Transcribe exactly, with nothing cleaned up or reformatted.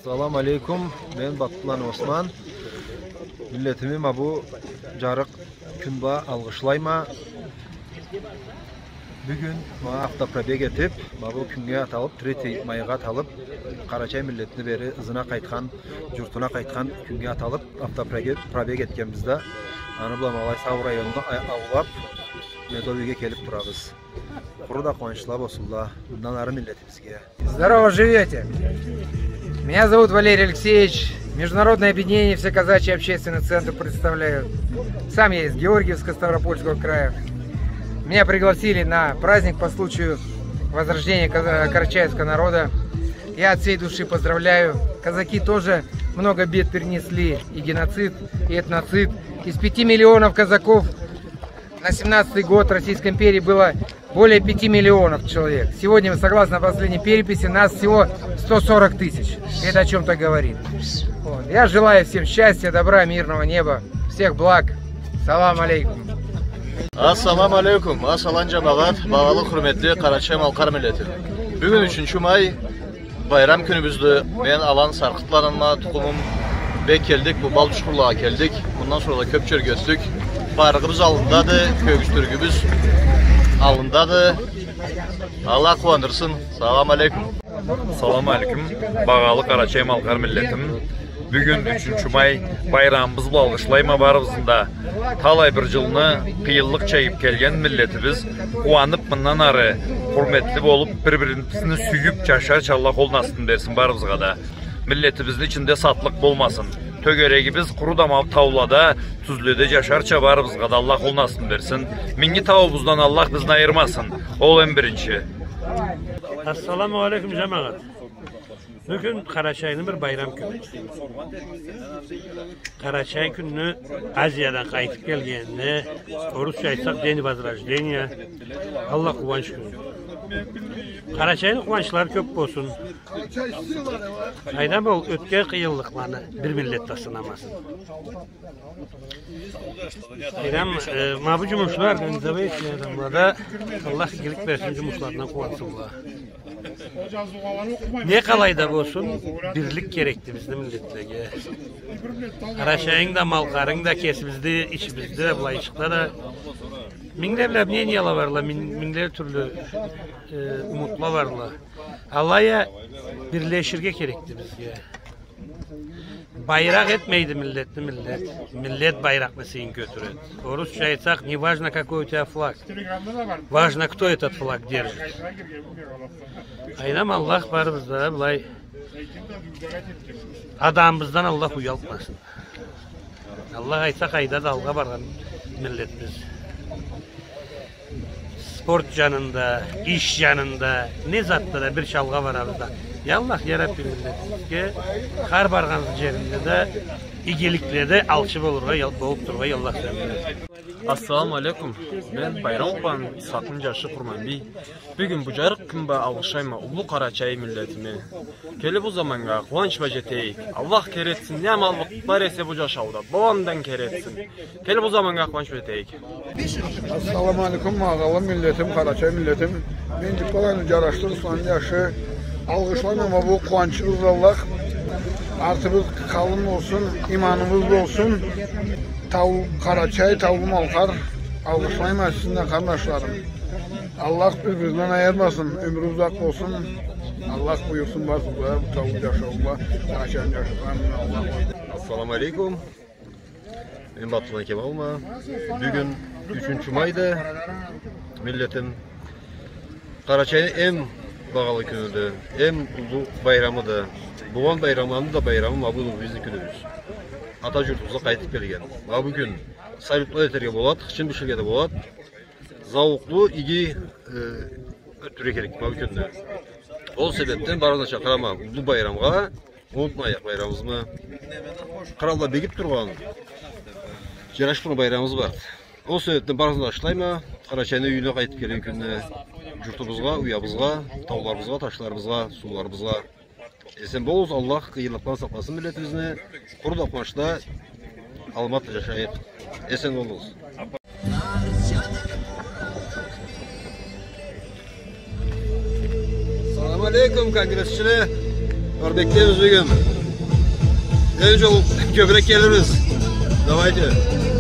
Салам алейкум, мен Батланы Осман. Миллетими ма бу джарыкъ кюн бла алгъышлайма. Бюгюн ма автопробег этиб, ма бу кюннге аталыб, третий майгъа аталыб, Къарачай миллетини бери ызына къайтхан, джуртуна къайтхан кюннге аталыб, автопробег, пробег этгенбиз да, аны бла ма алай Сау районну а-, аулаб, Медовыйге келиб турабыз. Къуру да къууанчла болсунла мындан ары миллетибизге. Здорово живёте! Меня зовут Валерий Алексеевич. Международное объединение «Всеказачий общественный центр» представляю. Сам я из Георгиевска Ставропольского края. Меня пригласили на праздник по случаю возрождения каза-, карачаевского народа. Я от всей души поздравляю. Казаки тоже много бед перенесли. И геноцид, и этноцид. Из пяти миллионов казаков на семнадцатый год Российской империи было более пяти миллионов человек. Сегодня, согласно последней переписи, нас всего сто сорок тысяч. Это о чём-то говорит. Вот. Я желаю всем счастья, добра, мирного неба, всех благ. Салам алейкум. Ассаламу алейкум, ассалам, джамагъат, багъалы, хурметли къарачай-малкъар миллети. Бюгюн ючюнчю май, байрам кюнюбюздю. Мен Алан Саркъытланма, тукъумум. Бек келдик, бу Бал Джушхурлагъа келдик. Мындан сора да кёб джерге ётдюк. Байрагъыбыз аллындады, кёргюзтюрюгюбюз аллындады. Аллах къууандырсын. Салам алейкум. Салам алейкум. Багъалы къарачай-малкъар миллетим. Бюгюн, ючюнчю май, байрамыбыз бла алгъышлайма барыбызны да. Талай бир джылны къыйынлыкъ чегиб келген миллетибиз къууаныб, мындан ары хурметли болуб, бир-бирибизни сюйюб джашарча Аллах ол насыбны берсин барыбызгъа да. Миллетибизни ичинде сатлыкъ болмасын. Тёгерегибиз къуру да ма таулада, тюзледе джашарча барыбызгъа да Аллах ол насыбны берсин. Минги тауубуздан Аллах бизни айырмасын. Ол эм биринчи. Ассаламу алейкум, джамагъат. Бюгюн Къарачайны бир байрам кюню. Къарачай кюнню Азиядан къайтыб келгенине, орусча айтсакъ, День возрождения, Аллах къууанч кюню. Къарачайны къууанчлары кёб болсун. Къайдам, ол ётген къыйынлыкъланы бир миллет да сынамасын. Къайдам, э, ма бу джумушла организовать этген адамлагъа Аллах игилик берсин, джумушларына къууансынла. Не къалай да болсун, бирлик керекди бизни миллетлеге. Къарачайынг да, малкъарынг да, кесибизде, ичибизде да, былайчыкъда да. Мингле бла мнениела барла, мин-, мингле тюрлю, э, умутла барла. Алай а бирлеширге керекди бизге. Байракъ этмейди миллетни миллет. Миллет байракъны сыйын кётюреди. Орусча айтсакъ, не важно, какой у тебя флаг. Важно, кто этот флаг держит. Къайдам, Аллах барыбызны да былай адамыбыздан Аллах уялтмасын. Аллах айтса, къайда да алгъа баргъан миллетбиз. Спорт джанында, иш джанында, не затда да бирча алгъа барабыз да. Я Аллах, я Рабби, миллетибизге хар баргъан джеринде да игиликледе алчы болургъа, ял-, болуб турургъа, я Аллах, сюйсенг. Ассаламу алейкум. Мен Байрам Упаны Исхакъны джашы Къурманбий. Бюгюн бу джарыкъ кюн бла алгъышлайма уллу къарачай миллетими. Келир бу заманнга къууанч бла джетейик. Аллах кери этсин, не аманлыкъ бар эсе бу джашауда, бу андан кери этсин. Келир бу заманнга къууанч бла джетейик. Ассаламу алейкум, багъалы миллетим, къарачай миллетим. Мен Джуккаланы Джарашты Русланны джашы. Алгъышлайма ма бу къууанчыбыз бла, Аллах артыбыз къалын болсун, иманыбыз болсун. Тау, Къарачай, Таулу Малкъар. Алгъышлайма сизни да, къарнашларым. Аллах бир-биринден айырмасын, ёмюрюгюз узакъ болсун. Аллах буюрсун барыбызгъа да бу таулу джашау бла, Къарачайны джашауунда Аллах. Ассаламу алейкум. Мен Батланы Кемалма. Бюгюн ючюнчю майды, миллетим. Къарачайны эм багъалы кюнюдю, эм уллу байрамыды. Болгъан байрамланы да байрамы ма буду, бизни кюнюбюз. Ата джуртубузгъа къайтыб келген. Ма бу кюн салютла этерге болад, хычын биширирге да болад. Зауукълу, иги, э, ётдюрюрге керек ма бу кюнню. Ол себебден барыгъызны да чакъырама уллу байрамгъа, унутмайыкъ байрамыбызны. Къралла бегиб тургъан, джарашыб тургъан байрамыбыз бар. Ол себебден барыгъызны да алгъышлайма, Къарачайны юйюне къайтыб келген кюнню, джуртубузгъа, уябызгъа, тауларыбызгъа, ташларыбызгъа, сууларыбызгъа. Эсен болугъуз, Аллах къыйынлыкъдан сакъласын миллетибизни. Къуру да къууанчда, аман да джашайыкъ. Эсен болугъуз. Салам алейкум, конгрессчиле. Ёрбеклебиз бюгюн. Келир джол кёбюрек келирбиз. Давайте.